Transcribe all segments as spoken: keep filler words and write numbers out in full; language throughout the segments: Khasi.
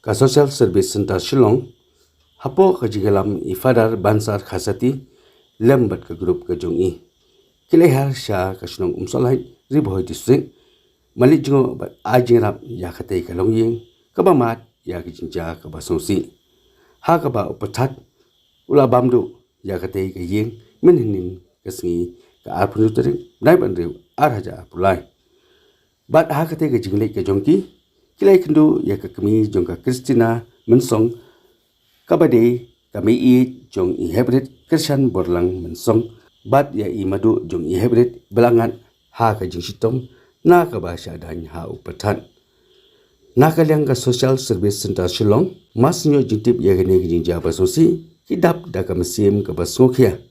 Ka Social Service Centre Shillong, hapoh ka jingïalam i Father Bansar Khasati lem bad ka grup ka jong i, ki la hiar sha ka shnong Umsohlait, Ri Bhoi District, ban leit jngoh bad ai jingïarap ïa katei ka longïing kaba mad ïa ka jingjia kaba sngewsih. Ha kaba u Pyrthat u la bam duh ïa katei ka ïing mynhynnin ka sngi ka arphew tarik bnai ba hynriew, ar hajar arphew lai. Bad ha katei ka jingleit ka jong ki, ki la ïakynduh ïa ka kmie jong ka Christina Mynsong, kaba dei ka mei-ïeit jong i Heprit Krishan Borlang Mynsong, bad ïa i madu jong i Heprit ba la ngat ha ka jingshitom na kaba shah daiñ ha u Pyrthat. Na ka liang ka Social Service Centre Shillong, mar shu ïoh jingtip ïa kane ka jingjia ba sngewsih, ki dap da ka mynsiem kaba sngewkhia.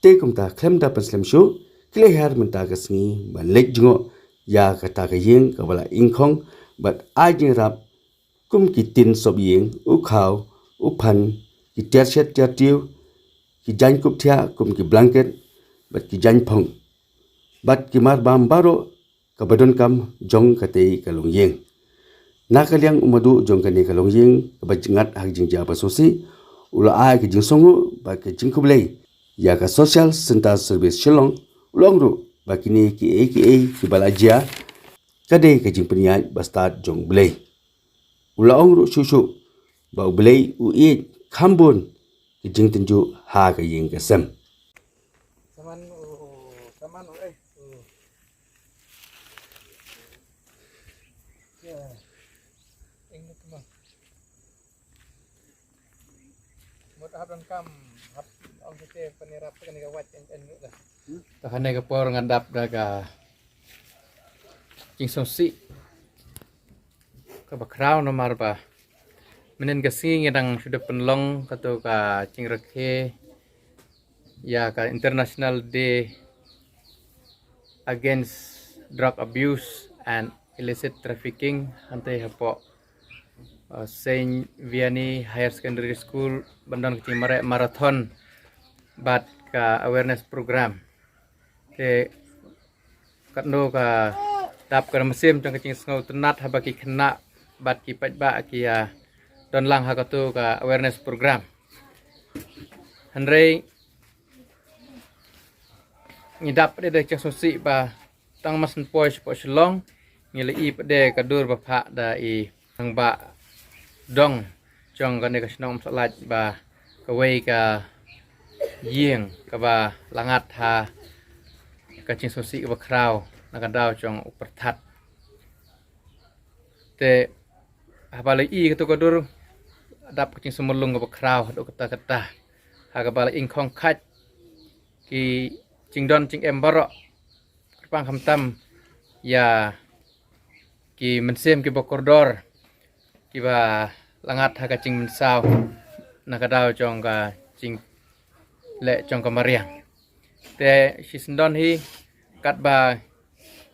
Te kumta khlem da pynslem shuh, ki la hiar mynta ka sngi ban leit jngoh ïa kata ka ïing kaba la ingkhong bad ai jingïarap kum ki tin sop ïing, u khaw, u phan, ki tiar shet tiar tiew, ki jaiñkup thiah kum ki blanket bad ki jaiñphong, bad ki marbam baroh kaba donkam jong katei ka longïing. Na ka liang u madu jong kane ka longïing kaba ngat ha ka jingjia ba sngewsih, u la ai ka jingsngewnguh bad ka jingkhublei ïa ka Social Centre Service Shillong, u la ong ruh ba kine kiei kiei kiba la jia ka dei ka jingpynïaid ba stad jong U Blei. U la ong ruh shuh shuh ba U Blei u ïeit kham bun ki jingtynjuh ha ka ïing ka sem. Saman, oh, saman, oh, eh, oh. Ya. Ing ni kemang. Mut hap donkam, hap ong site pynïarap kane ka wait en en dah. Ta kane ka por ngan dap da ka jingsngewsih kaba khraw namar ba mynhynnin ka sngi ngi dang shu dep pynlong kato ka jingrakhe ïa ka International Day Against Drug Abuse and Illicit Trafficking hangtei hapoh, uh, Saint Vianney Higher Secondary School, ban don ka jingmareh marathon bad ka awareness program. Te katno ka dap ka mynsiem jong ka jingsngewtynnat haba ki khynnah bad ki paidbah ki ïa don lang ha kato ka awareness program. Hynrei ngi dap pat de da ka jingsngewsih ba tang mar shu poi shapoh Shillong ngi la ïohi pat de ka dur ba phah da i rangbah dong jong kane ka shnong Umsohlait ba kawei ka ïing kaba la ngat ha ka jingsngewsih kaba khraw na ka daw jong u Pyrthat. Te haba la ïohi kato ka dur, dap ka jingsngewlung kaba khraw haduh katta katta. Ha kaba la ingkhong khait ki jingdon jingem baroh, kyrpang khamtam ïa ki mynsiem kiba kordor kiba la ngat ha ka jingmynsaw na ka daw jong ka jingleh jong ka mariang. Te shisyndon hi katba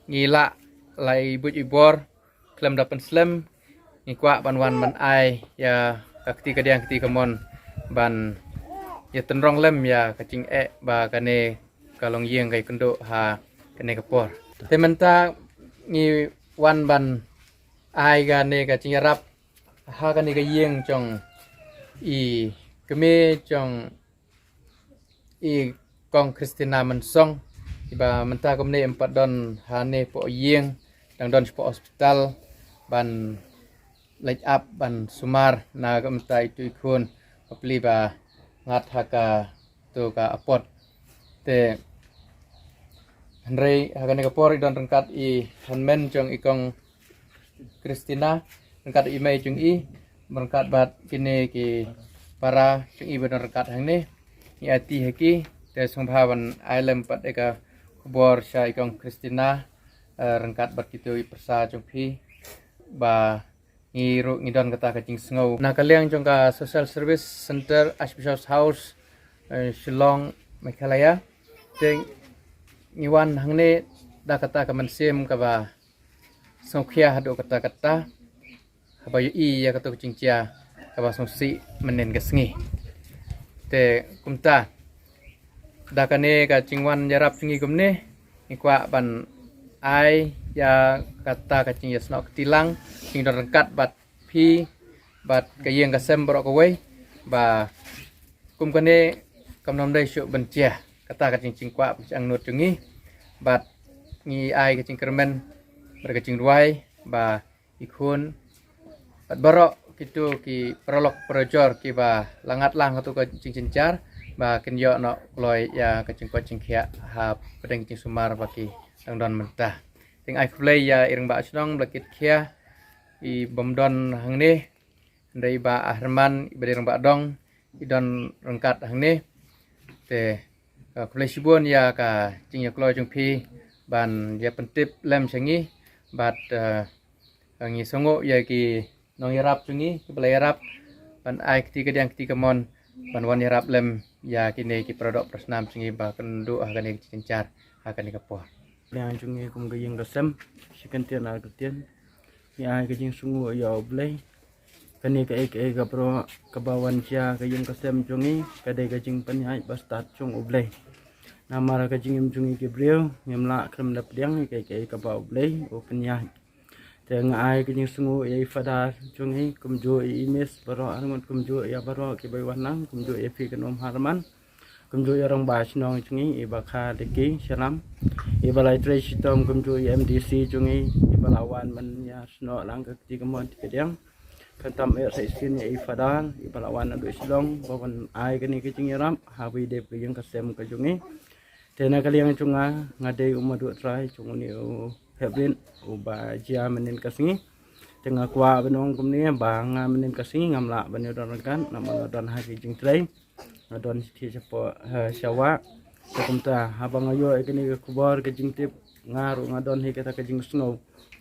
ngi lah la i buit i bor khlem da pynslem, ngi kwah ban wan ban ai ïa ka kti kadiang kti kamon ban ïa tynrong lem ïa ka jingeh ba kane ka longïing ka ïakynduh ha kane ka por. Te mynta ngi wan ban ai kane ka jingïarap ha kane ka ïing jong i kmie jong i Kong Christina Mynsong, iba mynta kumne em pat don hane poh ïing, dang don shapoh hospital ban leit ap ban sumar na ka mynta itu i khun bapli ba ngat ha kato ka apot. Te hynrei ha kane ka por i don ryngkat i hynmen jong i Kong Christina, ryngkat i mei jong i, ryngkat bad kine ki para jong i ba don ryngkat hangne. Ngi aiti ha ki, te sngewbha ban ai lem pat ïa ka khubor sha i Kong Christina, eh, ryngkat bad kito i pyrsa jong phi ba ngi ruh ngi don kata ka jingsngew. Na ka liang jong ka Social Service Centre, Archbishop's House, eh, Shillong, Meghalaya. Te ngi wan hangne da kata ka mynsiem kaba sngewkhia haduh katta katta haba ïohi ïa kato ka jingjia kaba sngewsih mynhynnin ka sngi. Te kumta da kane ka jingwan ïarap jong ngi kumne, ngi kwah ban ai ïa kata ka jingïasnoh kti lang, jingdon ryngkat bad phi bad ka ïing ka sem baroh kawei, ba kum kane kam nym dei shuh ban jia. Kata ka jing, jingkwah, jingangnud jong ngi, bad ngi ai ka jingkyrmen bad ka jingduwai ba i khun bad baroh kito ki paralok parajor kiba la ngat lang kato ka jingjynjar, ba kin ïoh noh kloi ïa ka jingkoit jingkhiah hapdeng ka jingsumar ba ki dang don mynta. Te nga ai khublei ïa i rangbah shnong ba la kit khia, i bym don hangne, hynrei i Bah Herman, iba dei rangbah dong, i don ryngkat hangne. Te, uh, khublei shibun ïa ka jingïakloi jong phi ban ïa pyntip lem sha ngi, bad, uh, ngi sngewnguh ïa ki nongïarap jong ngi kiba la ïarap ban ai kti kadiang kti kamon ban wan ïarap lem ïa kine ki paradoh parasnam jong ngi ba kynduh ha kane ka jingjynjar ha kane ka por. Liang jong ngi kum ka ïing ka sem, shi kyntien ar kyntien, ngi ai ka jingsngewnguh ïa U Blei. Kane kaei kaei ka baroh kaba wan jia ka ïing ka sem jong ngi, ka dei ka jingpynïaid ba stad jong U Blei. Namar ka jingim jong ngi ki briew ngim lah khlem da pdiang ïa kaei kaei kaba U Blei u pynïaid. Te nga ai ka jingsngewnguh ïa i Fadar jong ngi, kumjuh ïa i Miss baroh arngut, kumjuh ïa baroh kiba wan lang, kumjuh ïa phi Kynum Herman, kumjuh ïa rangbah shnong jong ngi, i Bah Kha Deki Sharam, iba la ïatrei shitom, kumjuh ïa i M D C jong ngi, iba la wan ban ïasnoh lang ka kti kamon kti kadiang. Khamtam eh sa shisien ïa i Fadar, iba la wan naduh Shillong, ba wan ai kane ka jingïarap ha kaba ïadei bad ka ïing ka sem ka jong ngi. Te na ka liang jong nga, nga dei u madu trai jong une u Heprit uba jia mynnin ka sngi. Te nga kwah ban ong kumne ba nga mynnin ka sngi ngam lah ban ïadon ryngkat, namar nga don ha ki jingtrei, nga don shathie shapoh, eh, sha wah. Te kumta haba nga ïoh ïa kane ka khubor, ka jingtip, nga ruh nga don hi kata ka jingsngew,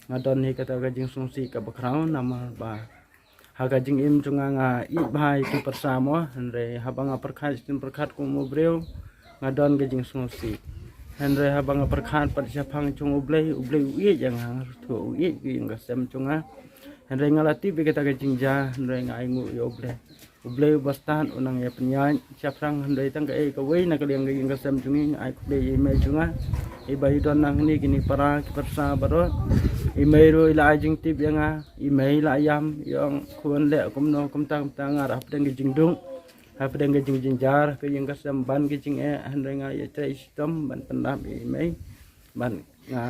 nga don hi kata ka jingsngewsih kaba khraw, namar ba ha ka jingim jong nga nga ïeit bha ïa ki pyrsa mo, hynrei haba nga pyrkhat shisien pyrkhat kum u briew, nga don ka jingsngewsih. Hynrei haba nga pyrkhat pat shaphang jong U Blei, U Blei u ïeit ïa nga, nga sngewthuh u ïeit ïa ka ïing ka sem jong nga. Hynrei nga la tip ïa kata ka jingjia, hynrei nga ainguh ïa U Blei. U Blei uba stad u nang ïa pynïaid shaphrang, hynrei tang kaei kawei na ka liang ka ïing ka sem jong ngi, nga ai khublei ïa i mei jong nga, iba i don nangne, kine para ki pyrsa baroh. I mei ruh i la ai jingtip ïa nga, i mei la ïam, i ong khun leh kumno kumta kumta, nga ruh hapdeng ka jingduk, hapdeng ka jingjynjar ka ïing ka sem ban ka jingeh, hynrei nga ïatrei shitom ban pyndap ïa i mei. Ban nga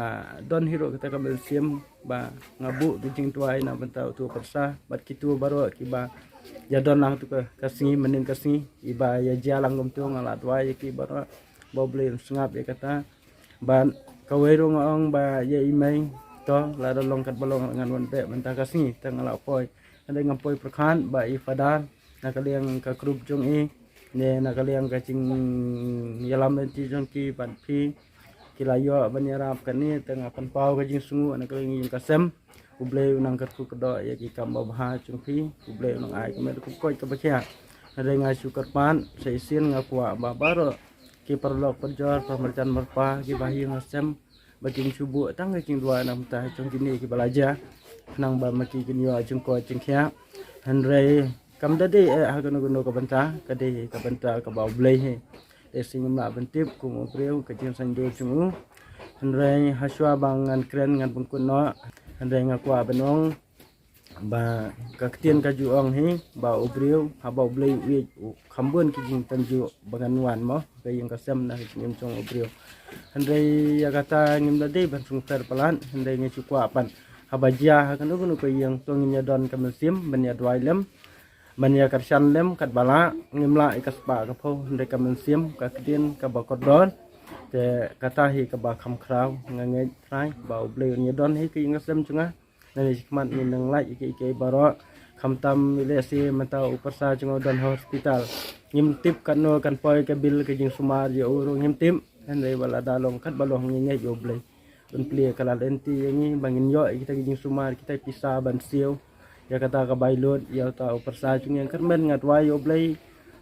don hi ruh kata ka mynsiem ba nga buh ka jingduwai na bynta uto u pyrsa bad kito baroh kiba ïa don lang tu ka, ka sngi mynnin ka sngi, iba ïa jia lang kumto, nga la duwai ïa ki baroh ba U Blei un sngap ïa kata. Bad kawei ruh nga ong ba ïa i mei, to lada long katba long ngan wan beh mynta ka sngi, te nga la poi. Hynrei ngam poi pyrkhat ba i Fadar na ka liang ka group jong i, ne na ka liang ka jingïalam lynti jong ki bad phi, ki la ïoh ban ïarap kane, te nga pynpaw ka jingsngew na ka liang ïing ka sem. U Blei u nang kyrkhu kyrdoh ïa ki kam babha jong phi, U Blei u nang ai ka met ka koit kaba khiah. Hynrei nga shu kyrpad sa shisien, nga kwah ba baroh ki paralok parajor, para marjan marpa kiba ha ïing ha sem, ba kin shu buh tang ka jingduwai na ka bynta jong kine kiba la jia, khnang ba ma ki kin ïoh jingkoit jingkhiah. Hynrei kam da dei eh ha kano kano ka bynta, ka dei ka bynta kaba U Blei hi. Te shisien ngim lah ban tip kum u briew ka jingsngewsih jong u. Hynrei hashwa ba ngan kren ngan pynkut noh, hynrei nga kwah ban ong ba ka ktien ka ju ong hi ba u briew, haba U Blei u ïeit, u kham bun ki jingtynjuh ba ngan wan mo, ka ïing ka sem na ka jingim jong u briew. Hynrei ïa kata ngim da dei ban sngewpher palat, hynrei ngi shu kwah pat haba jia ha kano kano ka ïing, to ngin ïa don ka mynsiem ban ïa duwai lem, ban ïa kyrshan lem katba lah, ngim lah ïa ka spah ka phew, hynrei ka mynsiem, ka ktien kaba kordor. Te kata hi kaba kham khraw. Nga ngeit Trai ba U Blei un ïa don hi ka ïing ka sem jong nga. Nangne shakhmat ngin nang lait ïa kiei kiei baroh. Khamtam lehse mynta u pyrsa jong nga u don ha hospital, ngim tip katno kan poi ka bil ka jingsumar ïa u ruh ngim tip. Hynrei ba lada long katba long, ngi ngeit ïa U Blei un plie ka lad lynti ïa ngi ba ngin ïoh ïa kita ki jingsumar, kita ki pisa ban siew ïa kata ka bai lut ïa uta u pyrsa jong ngi. Kyrmen nga duwai ïa U Blei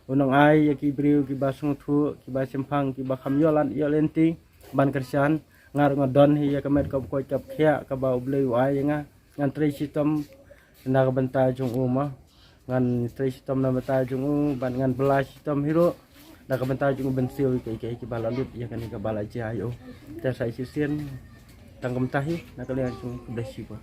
un nang ai ïa ki briew kiba sngewthuh, kiba shemphang, kiba kham ïoh lad ïoh lynti ban kyrshan. Nga ruh nga don hi ïa ka met kaba koit kaba khiah kaba U Blei u ai ïa nga. Ngan trei shitom na ka bynta jong u mo. Ngan trei shitom na ka bynta jong u, bad ngan bylla shitom hi ruh na ka bynta jong u ban siew ïa kiei kiei kiba la lut ïa kane kaba la jia ïa u. Te sa shisien tang kumta hi na ka liang jong u, khublei shibun.